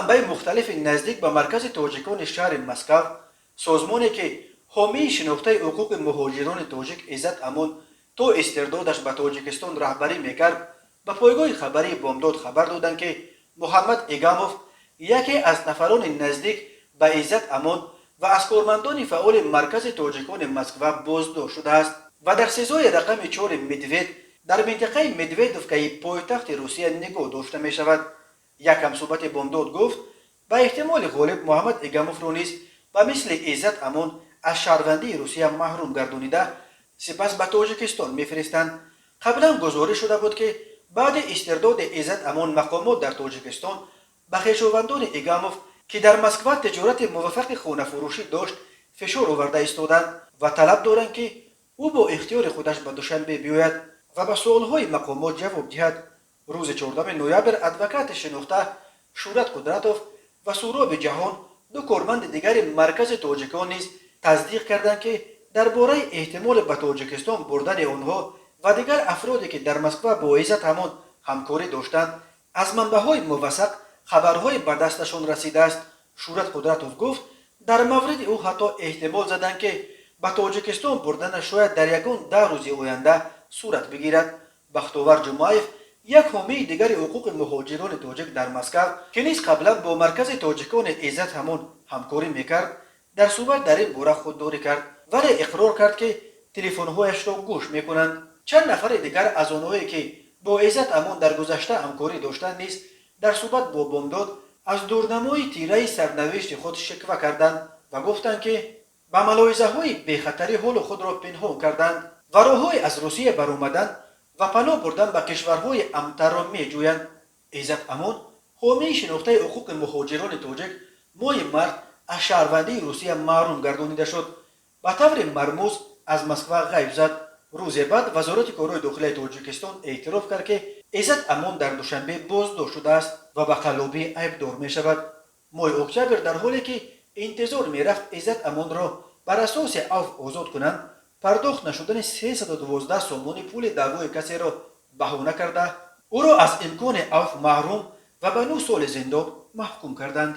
Манбаи мухталифи наздик ба Маркази тоҷикони шаҳри Москав, созмоне ки ҳомии шинохтаи ҳуқуқи муҳоҷирони тоҷик Иззат Амон то истирдодаш ба Тоҷикистон раҳбарӣ мекард, ба пойгоҳи хабарии Бомдод хабар доданд, ки Муҳаммад Игамов, яке аз нафарони наздик ба Иззат Амон ва аз кормандони фаъоли Маркази тоҷикони Москва, боздошт шудааст ва дар СИЗОи рақами чори Медвед дар минтақаи Медведовкаи пойтахти Русия нигоҳ дошта мешавад. Як ҳамсӯҳбати Бомдод гуфт, ба эҳтимоли ғолиб Муҳаммад Игамовро низ ба мисли Иззат Амон аз шаҳрвандии Русия маҳрум гардонида, сипас ба Тоҷикистон мефиристанд. Қаблан гузориш шуда буд, ки баъди истирдоди Иззат Амон мақомот дар Тоҷикистон ба хешовандони Игамов, ки дар Москва тиҷорати муваффақи хонафурӯшӣ дошт, фишор оварда истоданд ва талаб доранд, ки ӯ бо ихтиёри худаш ба Душанбе биёяд ва ба суолҳои мақомот ҷавоб диҳад. Рӯзи 4 ноябр адвокати шинохта Шӯрат Қудратов ва Суроби Ҷаҳон, ду корманди дигари Маркази тоҷикон, низ тасдиқ карданд, ки дар бораи эҳтимоли ба Тоҷикистон бурдани онҳо ва дигар афроде, ки дар Москва бо Иззат Амон ҳамкорӣ доштанд, аз манбаъҳои мувассақ хабарҳое ба дасташон расидааст. Шӯрат Қудратов гуфт, дар мавриди ӯ ҳатто эҳтимол заданд, ки ба Тоҷикистон бурданаш шояд дар ягон 10 рӯзи оянда сурат бигирад. Бахтовар Ҷумаев, як ҳомии дигари ҳуқуқи муҳоҷирони тоҷик дар Москав, ки низ қаблан бо Маркази тоҷикони Иззат Амон ҳамкорӣ мекард, дар суҳбат дар ин бора худдорӣ кард, вале иқрор кард, ки телефонҳояшро гӯш мекунанд. Чанд нафари дигар аз онҳое, ки бо Иззат Амон дар гузашта ҳамкорӣ доштанд, низ дар суҳбат бо Бомдод аз дурнамои тираи сарнавишти худ шиква карданд ва гуфтанд, ки ба мулоҳизаҳои бехатарӣ ҳолу худро пинҳон карданд ва роҳҳои аз Русия баромадан ва паноҳ бурдан ба кишварҳои амнтарро меҷӯянд. Иззат Амон, ҳомии шинохтаи ҳуқуқи муҳоҷирони тоҷик, моҳи март аз шаҳрвандии Русия маҳрум гардонида шуд, ба таври мармуз аз Москва ғайб зад. Рӯзе баъд Вазорати корҳои дохилаи Тоҷикистон эътироф кард, ки Иззат Амон дар Душанбе боздошт шудааст ва ба қаллобӣ айбдор мешавад. Моҳи октябр, дар ҳоле ки интизор мерафт Иззат Амонро бар асоси авф озод кунанд, пардохт нашудани 312 сомони пули даъвои касеро баҳона карда, ӯро аз имкони авф маҳрум ва ба 9 соли зиндон маҳкум карданд.